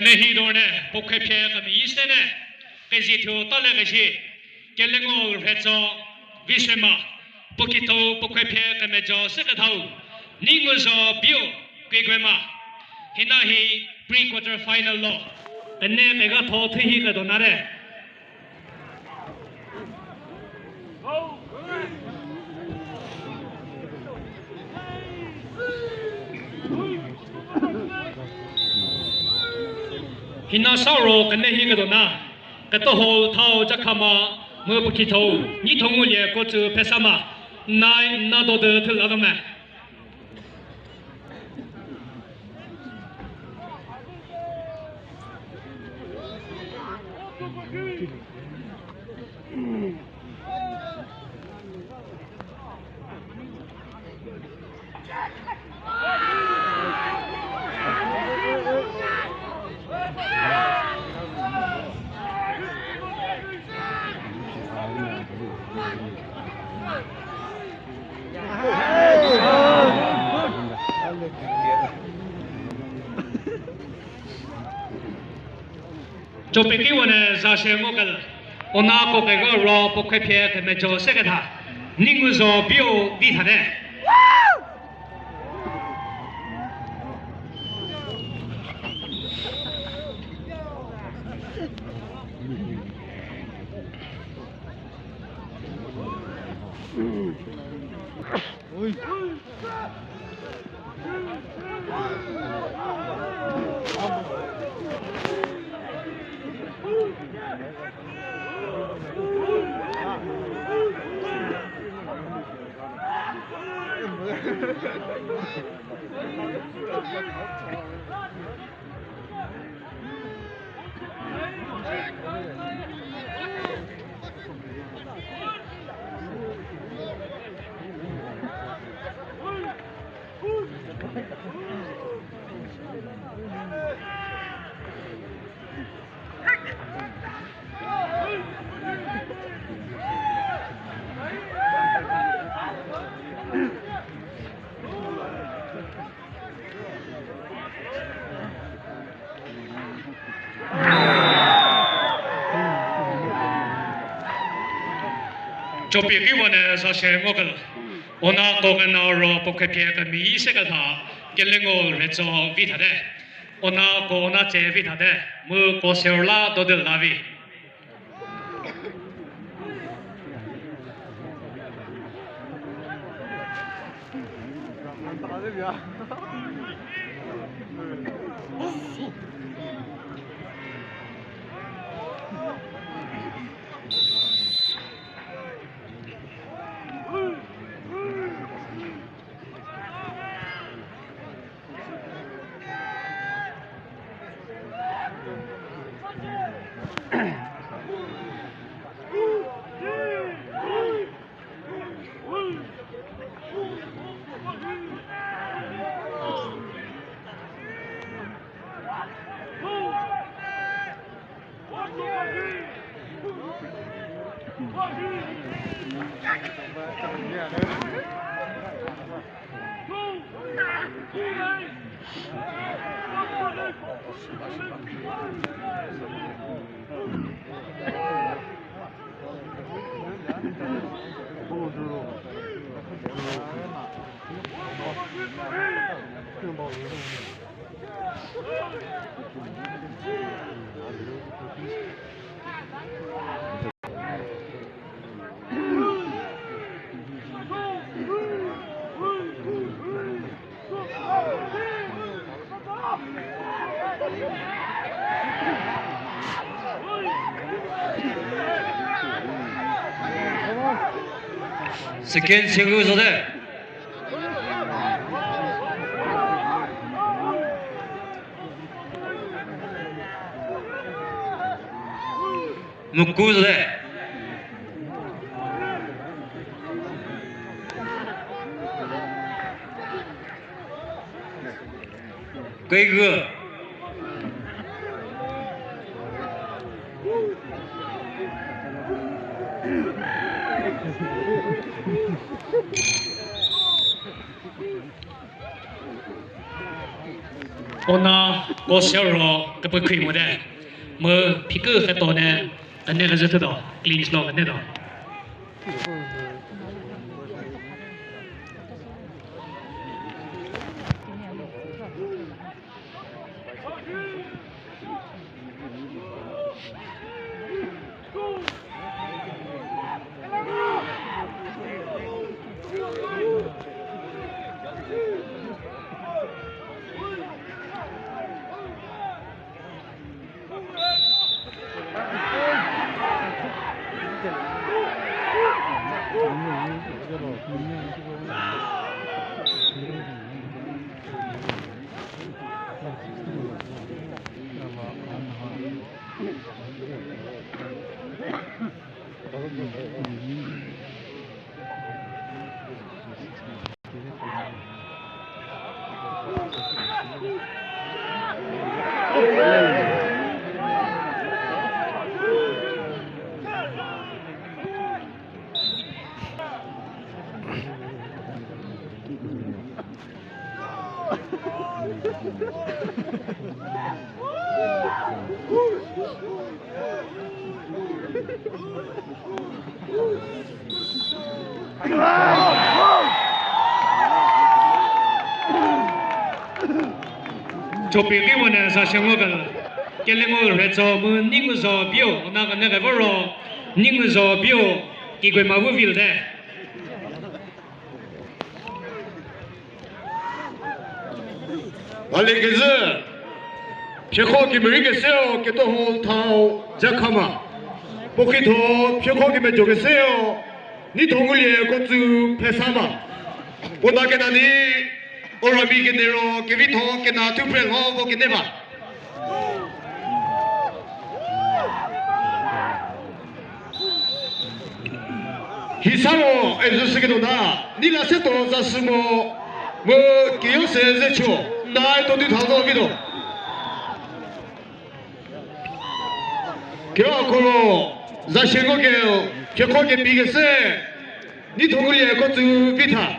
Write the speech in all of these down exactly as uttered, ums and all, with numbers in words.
Mehi dorne, puo khuophie kemeyie se ne, kezie thuo tale kezie, Kelengo Rhetso Viswema, puo kithou puo khuophie kemejo sekethau, Ninguzo Bio Kiguema, hina hi pre-quarter final lo, kene kegatho thuhi kedo nare. Hina sa ro kene hi kedo na, ketoho thau Jakhama, mu puo kithou, Nithongulie Kotsü Phesama, nai na do de thela do me. Chopeki wane za shie ngo kel, ona ko kego ro puo khuophie kemejo seketha, Ninguzo Bio di thate. Chopeki wane za shie ngo kel, ona ko kena ro puo khuophie kemeyie seketha, Kelengo Rhetso vi thate. Ona ko ona tse vi thate, mu ko seurla dodel la vi. Second single zote. Muku zote. Kegü. Ona ko sero kepekhri mote. Mu phikü keto ne kene kezhü thüdo, clinch lo kene do. Chopie ki mone sa shengo kel, kelengo rhetsau mu Ninguzo Bio, ona kene kevoro, Ninguzo Bio, Kiguema bu vite. Bale kezü, phiekho kemerei keseu, Ketoho Thau Jakhama. Puo khitho, phiekho kemejo keseu, Nithongulie Kotsü Phesama. Puo da kena ni, Orami kene ro, kevitho kena thupre lho vo kene ba. Hisaro ezü siketuo na, Nila Setuo Zasümo, mu Keyose Zecho, nai to du thau zo vituo. Kera khoro, za shie ngo ke, phiekho kepi kese, Nithongulie Kotsü Vitha.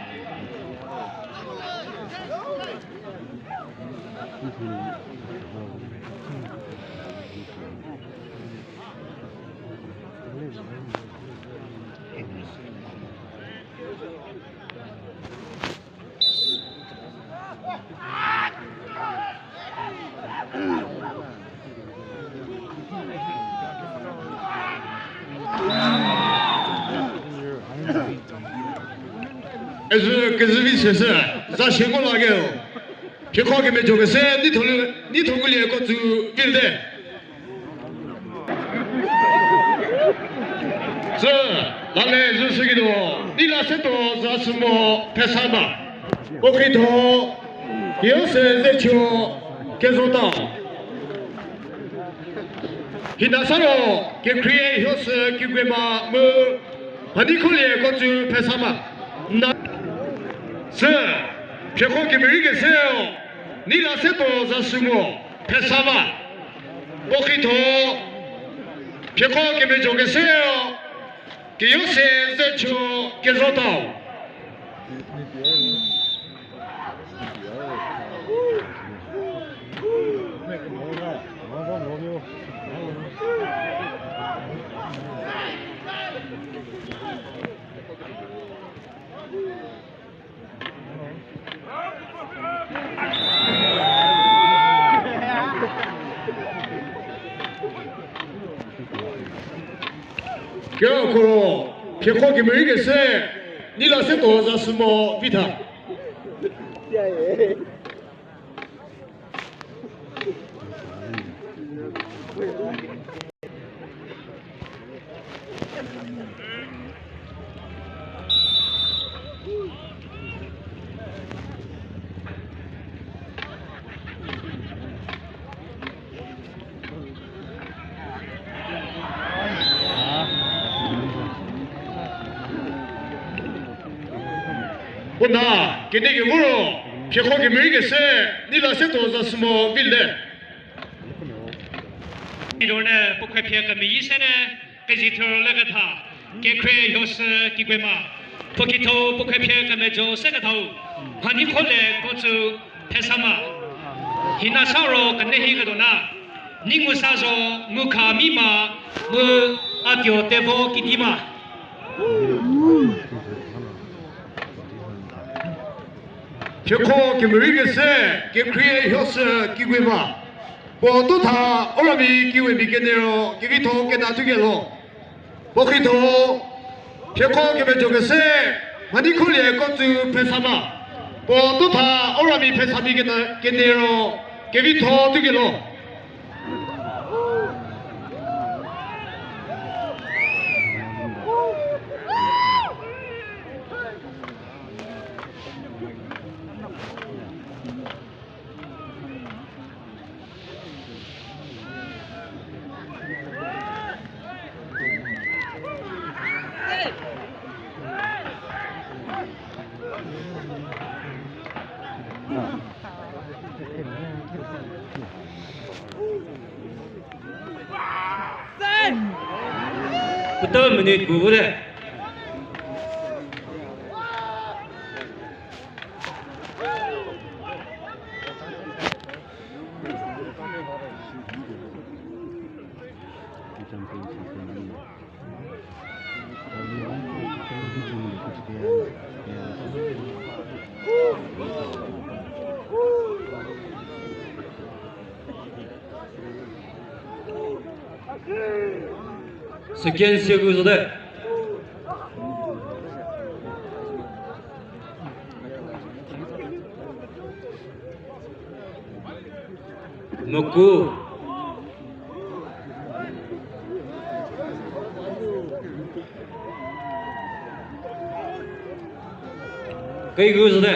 Ezü kezüvi sese, za shie ngo la keo. Phiekho kemejo kese, Nithongulie, Nithongulie Kotsü Vilde. Sü, lale zü sü kituo, Nila Setuo Zasümo Phesama. Puo khitho, Keyose Zecho Kezotau. Hina saro, Kekhrie Hiosü Kiguema mu Mhanikholie Kotsü Phesama. Na, sü, phiekho kemerei keseu, Nila Setuo Zasümo Phesama. Puo khitho, phiekho kemejo keseu, Keyose Zecho Kezotau. Kera khoro, phiekho kemerei kese, Nila Setuo Zasümo Vitha. Puo na, kenie kevoro, phiekho kemerei kese, Nila Setuo Zasümo Vilde. Idorne puo khriepie kemeyi sene, kezie thor leketha, Kekhrie Hiosü Kiguema. Puo khitho puo khriepie kemejo sekethau, Mhanikholie Kotsü Phesama. Hina sa ro kene hi ketuo na, Ningusa zo Ngukha Mima mu Adio Tevo Kidima. Chekho kemerei kese, kekhrie Hioshü Kiguima. Puo tutha Orami Kiwemi kenie ro, kevitho kena thukelie. Puo khitho, phiekho kemejo kese, Mhanikholie Kotsü Phesama. Puo tutha Orami Phesami kena, kenie ro, kevitho thukelie. Puta minute bu bu de. Second se ku zo te. Moku. Kei ku zo te.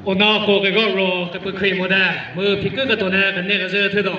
Ona ko keko ro kepu khri mo te, mu phiku ketuo ne kene kezhü thuo do.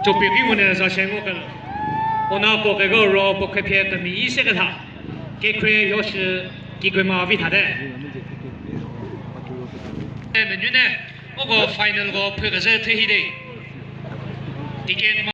Tsopi ki mo ne za se ngo kela. Ona puo keko ro puo khepie kemeyie se ketha. Kekhrie Hioshü Kiguima vi thate. E menu ne, uko final ko phu kezhü the hi de. Ticket ma.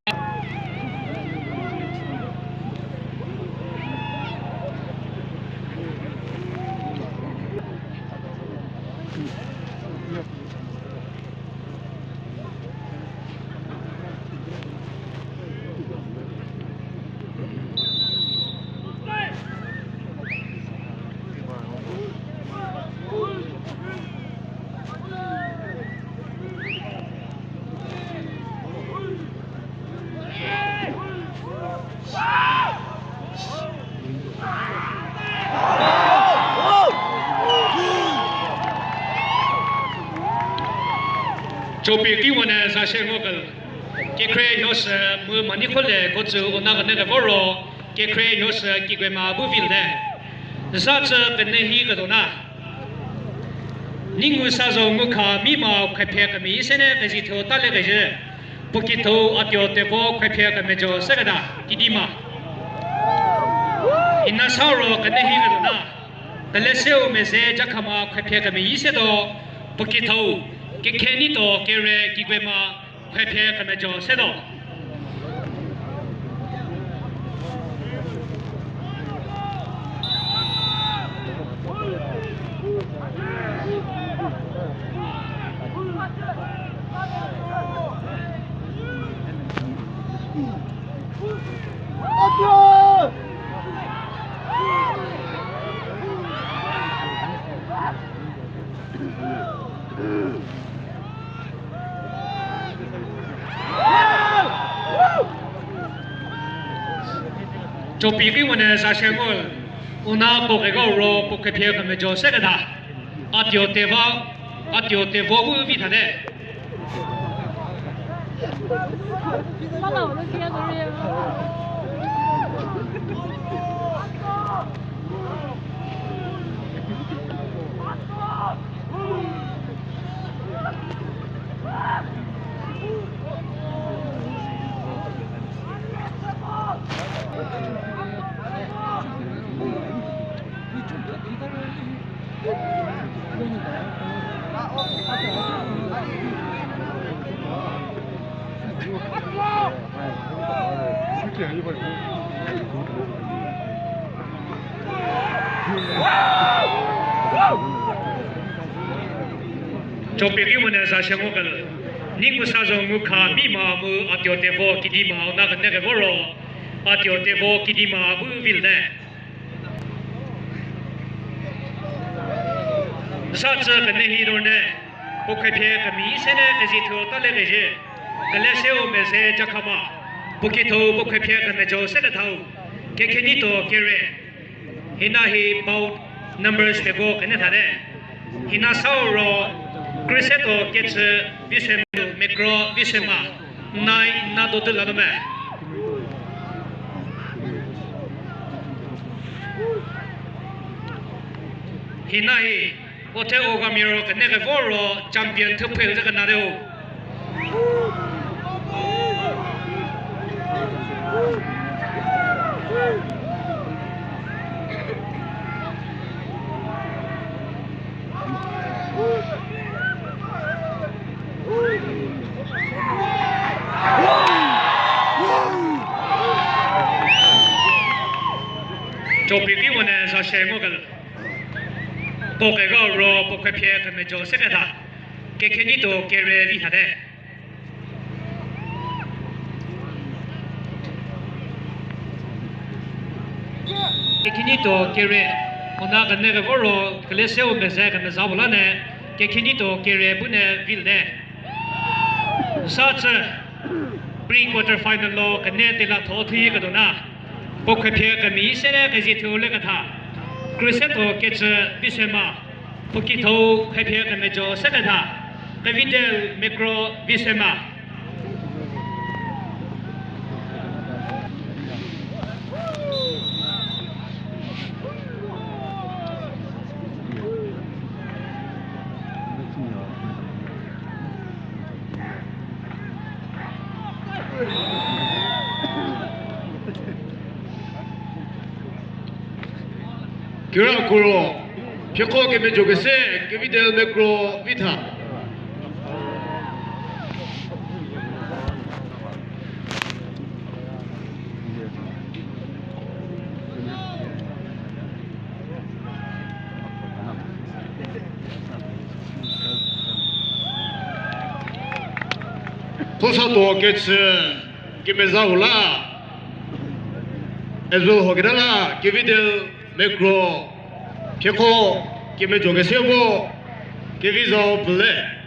Trophy ki wone za shie ngo kel. Kekhrie Hioshü mu Manikholie kotsü ona kene kevor ro, Kekhrie Hioshü kikwe ma bu vile. Za tsü kene hi kedona. Ningu sa zo ngu kha mi ma khwephie kemeyie sene kezi thuo ta le kezi. Puo kithou a tuo tevo khwephie kemejo seketa kidi ma. Ina sa ro kene hi kedona. Peleseu meze jakhama khwephie kemeyie setuo, puo kithou, kekhe nituo kere kikwe ma khwephie kemejo setuo. Trophy ki wone za shie ngo, una puo keko ro puo khwephie kemejo seketa. A tuo tevo, a tuo tevo bu vi thate. Trophy ki wone za shie ngo kel. Ningu sa zo ngu kha mi ma mu a tuo tevo kidi ma ona kene kevor ro, a tuo tevo kidi ma bu vile. Za tsü kene hi dorne, puo khwephie kemeyie sene kezi thuo ta le kezi. Peleseu meze jakhama, puo kithou puo khwephie kemejo sekethau, kekhe nituo kere. Hina hi bout numbers peko kene thate. Hina sau ro, khriesetuo kechü Viswemia, mekro Viswema, nai na do tü la do me. Hina hi, othe Ogamia ro kene kevor ro champion thuphe ze kena de o. Trophy ki wone za shie ngo kel. Puo keko ro puo khwephie kemejo seketa. Kekhe nituo kere vi thate. Kekhe nituo kere, ona kene kevor ro, Keleseu meze kemeza puo la ne, kekhe nituo kere bu ne vile. Za tsü, pre quarter final lo kene tela tho thie kedona. Puo khwephie kemeyie sene kezi thuo leketha. Khriesetuo kechü Viswema. Puo kithou khwephie kemejo seketha. Kevidel mekro Viswema. Kira kuro, phieko kemejo kese, Kevidel mekro Vitha. Khosatuo kechü kemeza u la, Ezul Hokeda la, Kevidel mekro, phieko kemejo kese vo, Kevi zau pele.